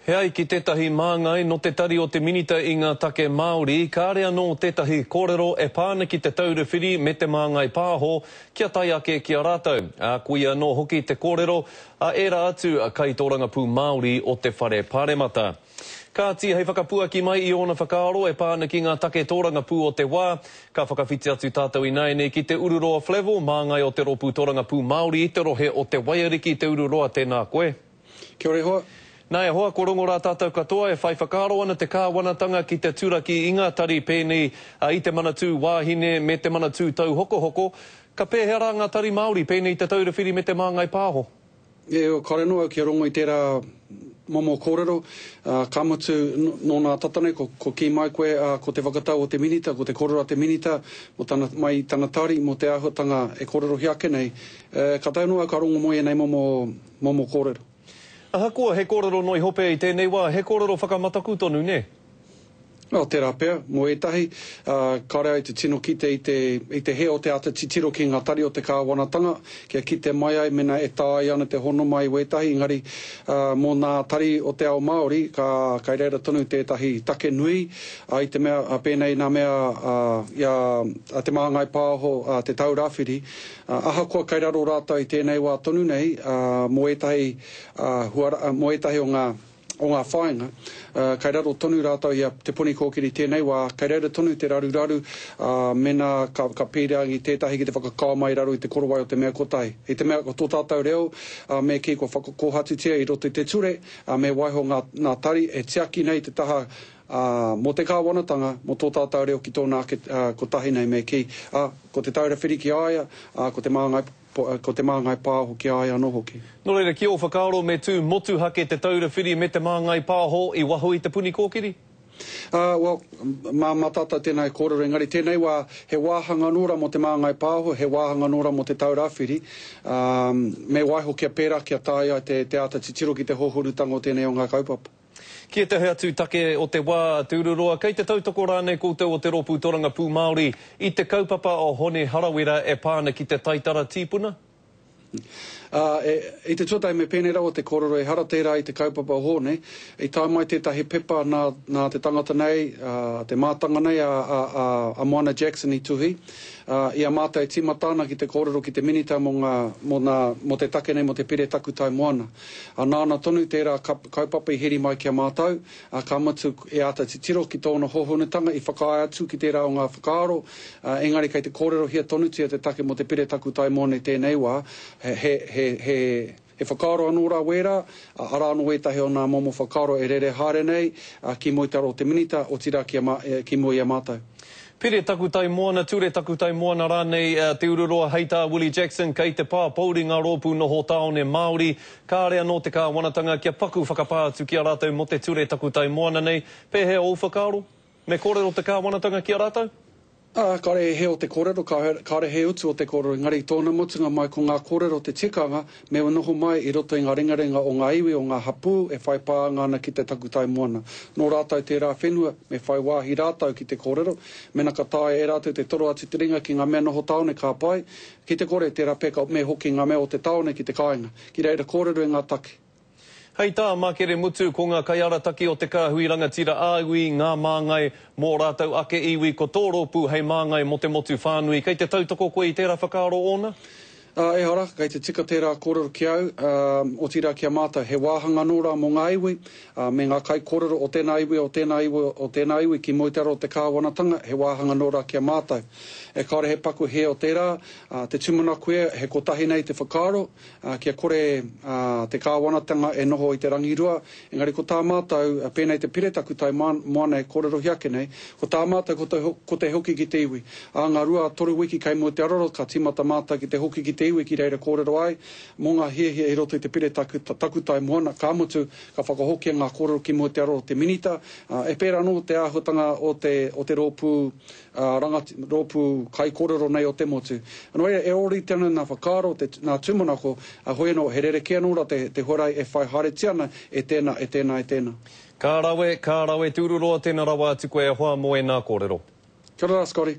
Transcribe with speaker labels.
Speaker 1: He ai ki tētahi māngai nō te Tari o te Minita i ngā Take Māori, kāre anō tētahi kōrero e pā ana ki Te Taura Whiri me Te Māngai Pāho kia tae ake ki a rātou, ā, koia anō hoki te kōrero a ērā atu kaitōrangapū Māori o te Whare Pāremata. Kāti, hei whakapuaki mai i ōna whakaaro e pā ana ki ngā take tōrangapū o te wā, ka whakawhiti atu tātou ināianei ki Te Ururoa Flavell, māngai o te Rōpū Tōrangapū Māori i te rohe o Te Waiariki, Te Ururoa, tēnā koe.
Speaker 2: Kia ora e hoa.
Speaker 1: Nā e hoa, kua rongo rā tātou katoa e whai whakaaro ana te kāwanatanga ki te turaki i ngā tari pēnei i te Manatū Wāhine me te Manatū Tauhokohoko. Ka pēhea rā ngā tari Māori pēnei i Te Taura Whiri me Te Māngai Pāho?
Speaker 2: E, kāore anō au kia rongo i tērā momo kōrero, ā, ka mutu, nō nā tata nei, ko, ko kī mai koe, ā, ko te whakatau o te Minita, ko te kōrero a te Minita mō tana, mai i tana tari mō te āhuatanga e kōrerohia ake nei, e, ka taea anō au ka rongo mō ēnei momo, momo kōrero.
Speaker 1: Ahakoa he kōrero noi hope i tēnei wā, he kōrero whakamataku tonu, nē?
Speaker 2: Oh, tērā pea, mō ētahi, ā, kāore au i te tino kite i te, i te hē o te āta titiro ki ngā tari o te kāwanatanga, kia kite mai ai mēnā e taea ana te hono mai i wētahi, engari, ā, mō nā tari o te ao Māori, ka, kai reira tonu tētahi take nui, ā, i te mea, ā, pēnei nā mea, ā, i a, a Te Māngai Pāho, ā, Te Taurāwhiri, Ā, ahakoa kei raro rātou i tēnei wā tonu nei, ā, mō ētahi, ā, huara, mō ētahi o ngā, o ngā whāinga, ā, kei raro tonu rātou i a Te Puni Kōkiri i tēnei wā, kei reira tonu te raruraru, ā, mēnā ka, ka pīrangi tētahi ki te whakakao mai i raro i te korowai o te mea kotahi. I te mea ko tō tātou reo, ā, me kī kua whakakōhatutia i roto i te ture, ā, me waiho ngā, ngā tari e tiaki nei te taha, ā, mō te kāwanatanga, mō tō tātou reo ki tōna ake, ā, kotahi nei me kī, ā, ko Te Taura Whiri ki a ia, ā, ko Te Māngai, ko Te Māngai Pāho ki a ia anō hoki.
Speaker 1: Nō reira, ki ō whakaaro me tū motuhake Te Taura Whiri me Te Māngai Pāho i waho i Te Puni Kōkiri?
Speaker 2: Ā, well, mā, mā tātou tēnā e kōrero, engari tēnei wā, he wāhanga anō rā mō Te Māngai Pāho, he wāhanga anō rā mō Te Taura Whiri, ā, me waiho kia pērā, kia taea ai te, te āta titiro ki te hōhonutanga o tēnei o ngā kaupapa.
Speaker 1: Ki ētahi atu take o te wā, Te Ururoa, kei te tautoko rānei koutou o te Rōpū Torangapū Māori i te kaupapa o Hone Harawira e pā ana ki te taitara tīpuna?
Speaker 2: Ā, e, i te tuatahi me pēnei rawa te kōrero, ehara tērā i te kaupapa o Hōne, i tae mai tētahi pepa nā, nā te tangata nei, ā, te mātanga nei a, a, a, a Moana Jackson i tuhi, ā, i a mātou e tīmata ana ki te kōrero ki te Minita mō ngā, mō nā, mō te take nei mō te Pire Takutai Moana. Ā, nāna tonu tērā kaupapa i heri mai ki a mātou, ā, ka mutu e āta titiro ki tōna hōhonutanga i whakaae atu ki tērā o ngā whakaaro, ā, engari kei te kōrerohia tonutia te take mō te pire takutai mōna i tēnei wā, he, he, he, he, he whakaaro anō rā wērā, ā, arā anō ētahi o nā momo whakaaro e rere haere nei, ā, ki mua i te aro o te Minita, otirā ki a mā, ki mua i a mātou.
Speaker 1: Pire takutai moana, ture takutai moana rānei Te Ururoa hei tā Willie Jackson kei te pā pouri ngā rōpū noho tāone Māori, kāre anō te kāwanatanga kia paku whakapā atu ki a rātou mō te ture takutai moana nei. Pēhea ōu whakaaro? Me kōrero te kāwanatanga ki a rātou?
Speaker 2: Ā, kāre he hē o te kōrero, kāre he utu o te kōrero, engari i tōna mutunga mai ko ngā kōrero te tikanga me noho mai i roto i ngā ringaringa o ngā iwi, o ngā hapū e whai pānga ana ki te takutai moana. Nō rātou tērā whenua, me whai wāhi rātou ki te kōrero, mēnā ka taea e rātou te toro atu te ringa ki ngā mea noho tāone ka pai, ki te kore, tērā pea ka me hoki ngā mea o te tāone ki te kāinga, ki reira kōrero i ngā take.
Speaker 1: Hei tā Makere Mutu, ko ngā kaiarataki o te kāhui rangatira ā-iwi, ngā māngai mō rātou ake iwi, ko tō rōpū hei māngai mō te motu whānui. Kei te tautoko koe i tērā whakaaro ōna?
Speaker 2: Ā, ehara, kei te tika tērā kōrero ki au, ā, otirā ki a mātou, he wāhanga anō rā mō ngā iwi, ā, me ngā kaikōrero o tēnā iwi, o tēnā iwi, o tēnā iwi ki mua i te aro o te kāwanatanga, he wāhanga anō rā ki a mātou. E kāore he paku hē o tērā, ā, te tūmanako ia, he kotahi nei te whakaaro, ā, kia kore, ā, te kāwanatanga e noho i te rangirua, engari ko tā mātou, pēnei te pire takutai moana e kōrerohia ake nei, ko tā mātou ko te, ko te hoki ki te iwi. Ā ngā ruatoru wiki kei mua te aroro ka tīmata mātou ki te hoki ki te iwi ki reira kōrero ai mō ngā hiahia i roto i te pire taku, takutai moana, ka mutu, ka whakahokia ngā kōrero ki mua te aroro te Minita, ā, e pērā anō te āhuatanga o te, o te rōpū, ā, rangati, rōpū kaikōrero nei o te motu. Nō reira, e ōrite ana ngā whakaaro, te, ngā tūmanako, ā, hoi anō, he rerekē anō rā te, te huarahi e whai haeretia ana e tēnā, e tēnā, e tēnā.
Speaker 1: Ka rawe, ka rawe Te Ururoa, tēnā rawa atu koe e hoa mō ēnā kōrero.
Speaker 2: Kia ora rā Scotty.